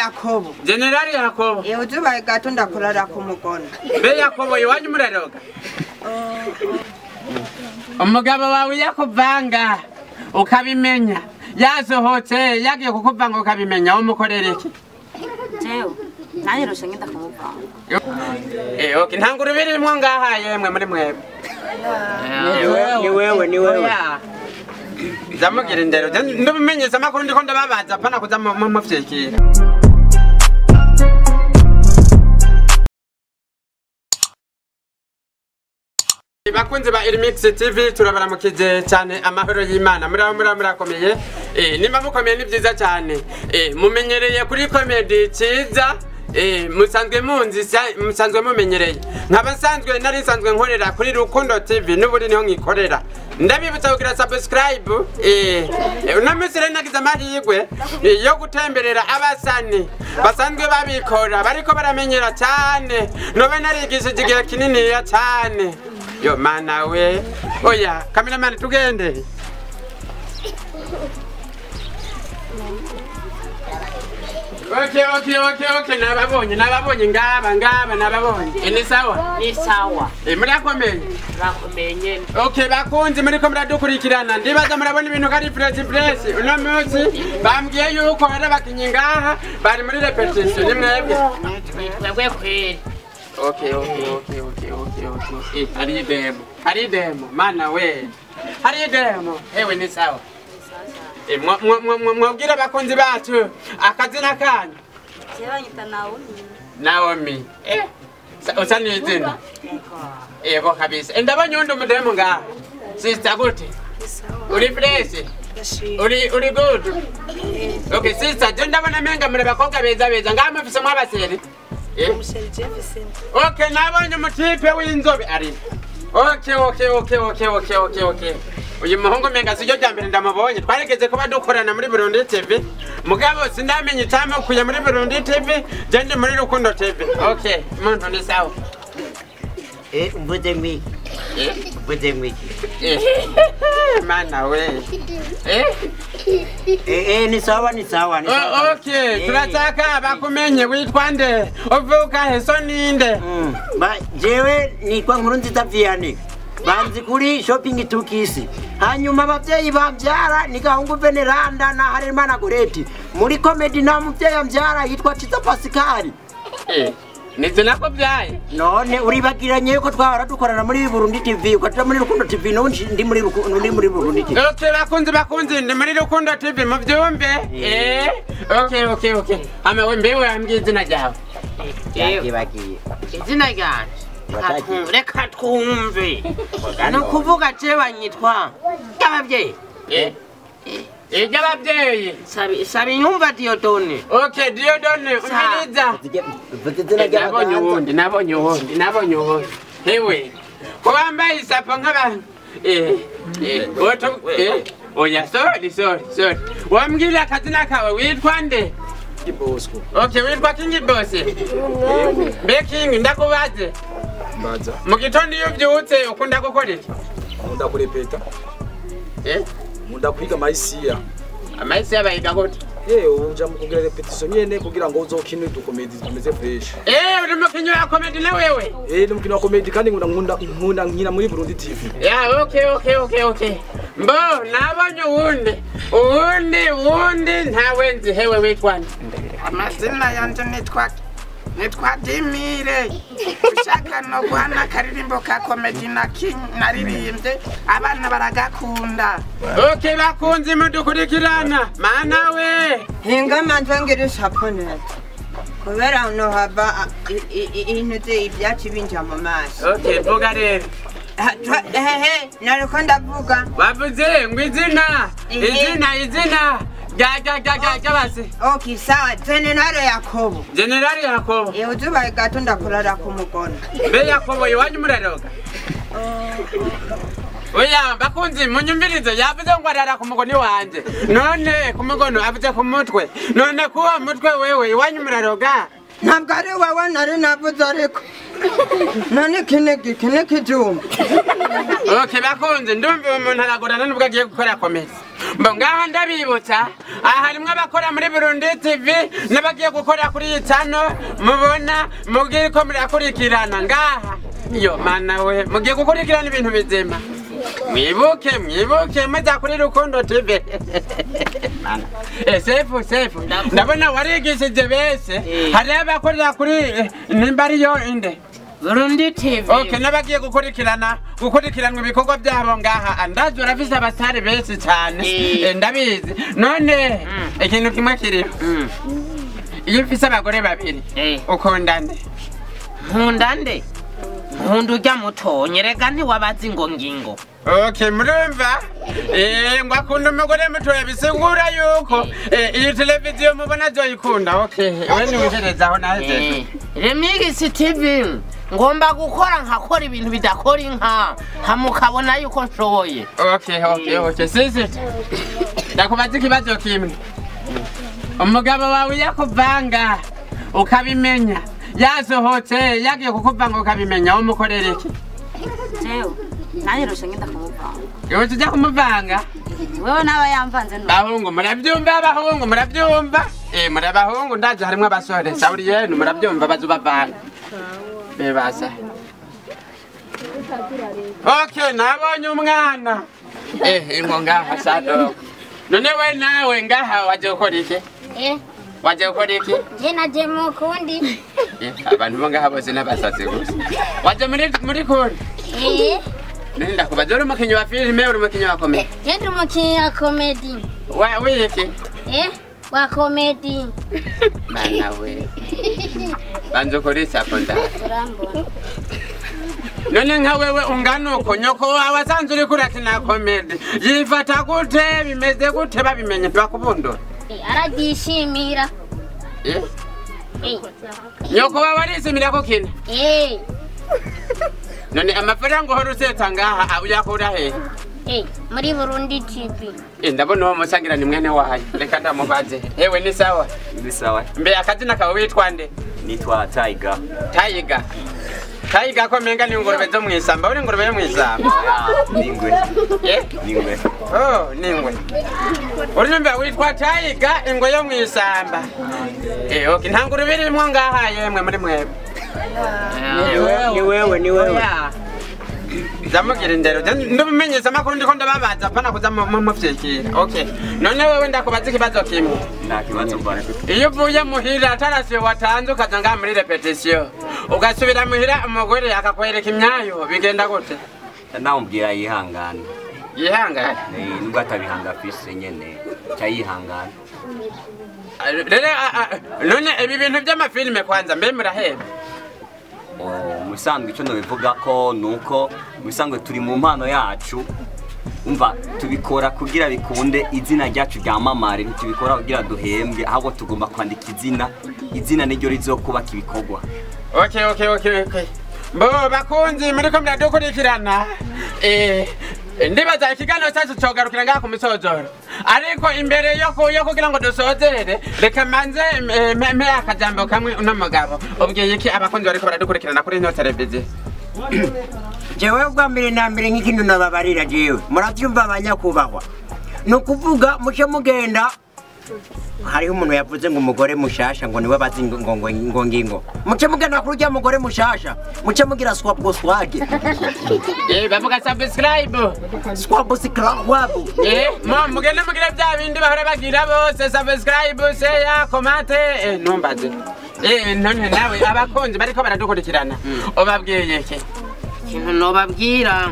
Yakobo. Generali Yakobo. Uzubaye gato ndakurara ku mugono. Mbe Yakobo iwanyu muraroga? Umugabo wawe yakuvanga ukabimenya, yasohotse yagiye kukuvanga ukabimenya, umukorera iki? Jewe nanjye roshe ngenda kumuvanga. Okay, nta ngurube irimwo ngaha yemwe muri mwebwe. Ni wewe, ni wewe. Zamugira indero, ndubimenyesha amakuru ndiko ndababaza, apana kuza mufyikira. Bakunzi ba Irmix TV turabaramukije cyane, amahoro y'Imana. Muraho murakomeye. Nimba mukomeye ni byiza cyane. Mumenyereye kuri comedy cyiza. Musanzwe munzi, musanzwe mumenyereye. Nkaba nsanzwe nari nsanzwe nkorera kuri Rukundo TV, n'uburi niho nkikorera. Ndabibutsa kugira subscribe. Uno munsi rero nagize amahirwe yo gutemberera abasani basanzwe babikora, bariko baramenyera cyane. Nobe narigishije igihe kininiya cyane. Yo mana we. Oya, cameraman tugende. Okay, nababonye ngaba nababonye. Ni sawa? Ni sawa. Murakomeye? Murakomeye nyene. Okay, bakunzi muriko muradukurikirana. Ndibaza murabona ibintu kari fresh. Uno munsi bambwiye yuko hari abakinyi ngaha bari muri repetition, ni mwebwe. Twebwe kweri. Okay. Hari demo. Mana we. Hari demo. Ewe ni sawa. Mwabwira abakunzi bacu akazina kanyu. Jewe banyita Naomi. Naomi. Usa n'izina. Yego kabisa. Ndabonye undi mudemo ngaha. Sister gute? Uri fresh? Uri good? Okay sister, je ndabona menga muri bakobwa beza beza. Ngaha mufise mwabaseri. Okay, nabonye umutipe w'inzobe ari. Okay. Uyu muhungu menga siryo rya mbere ndamubonye. Twaregeze kuba dukorana muri Burundi TV. Mugabo sindamenye icyamukuye muri Burundi TV, je ndi muri Rukundo TV. Okay, muntu ni sawa. Mvuze ngwiki. Mvuze ngwiki. Mana we. Ni sawa, ni sawa. Okay, turashaka bakumenye witwa nde? Uvuka he, so ninde? Jewe nitwa Nkurunziza Vianney. Banzi kuri shopping tukisi. Hanyuma abavyeyi bambyara ni Gahungu Veneranda na Harerimana Goreti. Muri comedy na muvyeyi ambyara yitwa Ciza Pascal. Nize nako byaye. None uribagiranye yuko twahora dukorana muri Burundi TV, ukaja muri Rukundo TV, none ndi muri Rukundo, ndi muri Burundi TV. Okay, bakunzi ndi muri Rukundo TV muvyumve. Okay. Hama we mbewe ambwiye izina ryawe. Yakibagiye. Izina ryanje. Reka twumve. No kuvuga jewe nyitwa abavyeyi. Iby'abavyeyi. Sabinyumva Diodone. Okay, Diodone, umviriza. Nabonye uwundi. Hewe. Ko wambaye isapo nk'abantu. Oya, sorry. Wambwira akazina kawe witwa nde? Bosco. Okay, witwa King Boss. Mbe King ndakubaze. Mbaza. Mu gitondo iyo ubyutse ukunda gukora iki? Nkunda kurepeta. Nkunda kwiga amaisiya. Amaisiya bayiga gute? Uja mu kugira repetition nyene kugira ngo uzokine udukomedi tumeze fresh. Uri mukinyi wa comedy na wewe? Ndi mukinyi wa comedy kandi nkunda nkina muri Burundi TV. Yeah, okay. Mbo, nabonye uwundi ntawe nzi. Hewe witwa nde? Amazina yanje nitwa Dimire. Ushaka no guhana akaririmbo ka comedy na King naririmbye abana baragakunda. Okay, bakunzi mudukurikirana. Mana we. Hinga manzwe ngira isapo neza. Kubera no hava intuze ibyatsi binja mu maso. Okay, vuga rero. Nariko ndavuga. Bavuze ngo izina. Izina. Ga basi. Okay, sawa. Generali Yakobo. Generali Yakobo. Uzubaye gato ndakurara ku mugono. Mbe Yakobo iwanyu muraroga? Oya, bakunzi munyumvirize, yavuze ngo arara ku mugono wanje. None ku mugono avuze ku mutwe. None kuwa mutwe wewe iwanyu muraroga? Ntabwo ari wewe nari navuze ariko. None kinigi kijumba. Okay, bakunzi ndumva umuntu aragorana nubwo agiye gukora komedi. Mbo ngaha ndabibutsa, aha harimwo abakora muri Burundi TV n'abagiye gukora kuri iyi channel, mubona mugiye ko murakurikirana ngaha. Yo mana we, mugiye gukurikirana ibintu bizima. Mwibuke, mwibuke muza kuri Rukundo TV. Mana. Sefu, sefu. Ndabona warigishije bese. Hari abakorera kuri nimba ariyo inde. Burundi TV. Okay, n'abagiye gukurikirana gukurikiranwa ibikorwa byabo ngaha, andazi urafise abasare benshi cyane. Ndabizi. None ikintu kimwe kiriho, iyo ufise abagore babiri ukunda nde? Nkunda nde? Nkunda urya mutonyi, rega ntiwabazi ngo ngingo. Okay, murumva ngo akunda umugore mutoya, bisigura yuko iyi televiziyo mubona azoyikunda. Okay, we niwiherezaho nahejeje. Remix TV ngomba gukora nkakora ibintu bidakora inka, hamukabona yuko nshoboye. Okay, okay, okay. Sisi, ndakubaza ikibazo kimwe. Umugabo wawe yakuvanga ukabimenya, yasohotse yagiye kukuvanga ukabimenya, umukorera iki? Jewe nanjye rusha ngenda kumuvanga. Iwe tujya kumuvanga? Wewe naba yamvanze no. Bahungu murabyumva, bahungu murabyumva. Muri abahungu ndaje harimwo abasore. Sauri yenu murabyumva bazubavanga. Bebasa. Okay, nabonye umwana. Ingo ngaha sado. None we nawe ngaha waje gukora iki? Waje gukora iki? Je naje mu kundi. Abantu bo ngaha bose n'abasatsi gusa. Waje muri kundi? None ndakubaza, uri umukinyi wa filime, uri umukinyi wa comedy? Je ndi umukinyi wa comedy. Wa wiki? Wa comedy. Mana we. Banzo kuri saponda. Turambona. None nka wewe ungana uko nyoko wawe asanzwe uriko urakina comedy, yifata gute, bimeze gute babimenye ntibakubundura? Arabyishimira. Nyoko wawe arishimira ko kina? None amafaranga uhora usetsa ngaha uyakura he? Muri Burundi TV. Ndabona uwo musangira ni mwene wayo. Reka ndamubaze. Ewe ni sawa? Ni sawa. Mbe akazina kawe witwa nde? Nitwa Tiger. Tiger. Tiger ko menga ni ingurube zo mwisamba. Uri ingurube yo mwisamba? Ningwe. Ningwe. Oh, ningwe. Urumva witwa Tiger ingwe yo mwisamba. Okay, nta ngurube irimwo ngaha yemwe muri mwebwe. Ni wewe, ni wewe. Zamugira indero. Ndubimenyesha amakuru ndiko ndababaza pana kuza mufyikira. Okay. None wewe ndakubaza ikibazo kimwe. Nta kibazo mbana. Iyo uvuye muhira atarasiyo watanze ukaza ngaha muri repetition, ugasubira muhira umugore akakwereka imyayo, bigenda gute? Ndamubwira yihangane. Yihangane? Nubwo atabihanga afise nyene, ca yihangana. Rero none ibi bintu by'amafilime kwanza mbe muraheba? Musanzwe icyo nabivuga ko nuko musanzwe turi mu mpano yacu, umva tubikora kugira bikunde izina ryacu ryamamare, ntitubikora kugira duhembwe, ahubwo tugomba kwandika izina, izina niryo rizokubaka ibikorwa. Okay, okay, okay, okay. Bo bakunzi muriko muradukurikirana, ndibaza ikiganiro cyacu cogarukira ngaha ku misozoro, ariko imbere yo kugira ngo dusozere, reka manze mpe akajambo kamwe uno mugabo ubwiye iki abakunzi bariko baradukurikirana kuri ino televiziyo. Jewe ubwa mbere na mbere nk'ikintu nababarira jewe, muravyumva abanyakubahwa, ni ukuvuga muce mugenda. Hariho umuntu yavuze ngo umugore mushasha ngo niwe bazi ngo ngo ngingo. Muce mugenda kuri urya mugore mushasha, muce mugira swap go swag. Bavuga subscribe. Swap subscribe. Mugende mugire bya bindi bahora bagira bose, subscribe, share, comment, numbaze. None nawe abakunzi bariko baradukurikirana, ubabwiye iki? Ikintu nobabwira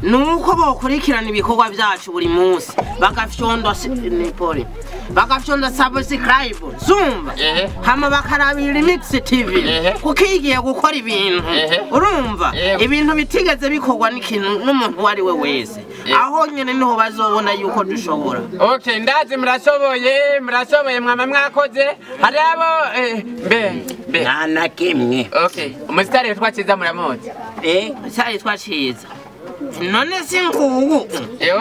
nuko bokurikirana ibikorwa byacu buri munsi, bagafyonda nipoli, bagafyonda subscribe, zumva hama bakaraba Remix TV, kuko igiye gukora ibintu urumva ibintu bitigeze bikorwa n'ikintu n'umuntu uwo ari we wese, aho nyene niho bazobona yuko dushobora. Okay, ndazi murashoboye, murashoboye mwama mwakoze. Hari abo mbe nta na kimwe. Okay, umusitari witwa Ciza muramuzi? Umusitari witwa Ciza none si ngubu.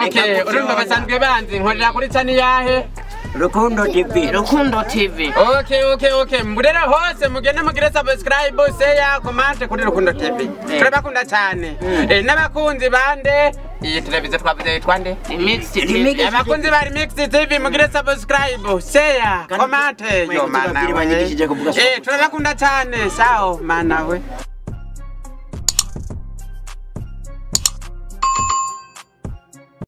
Okay, urumva basanzwe banzi nkorera kuri channel yahe? Rukundo TV. Rukundo TV. Okay, okay, okay. Murera hose mugende mugire subscribe, share, comment kuri Rukundo TV. Turabakunda cyane. N'abakunzi bande Iyi televiziyo twavuze yitwa nde? Remix TV. Abakunzi ba Remix TV, mugire subscribe, share, Kandi comment. Yo tubabwire mana we. banyigishije kuvuga Turabakunda cyane. Sawa mana we.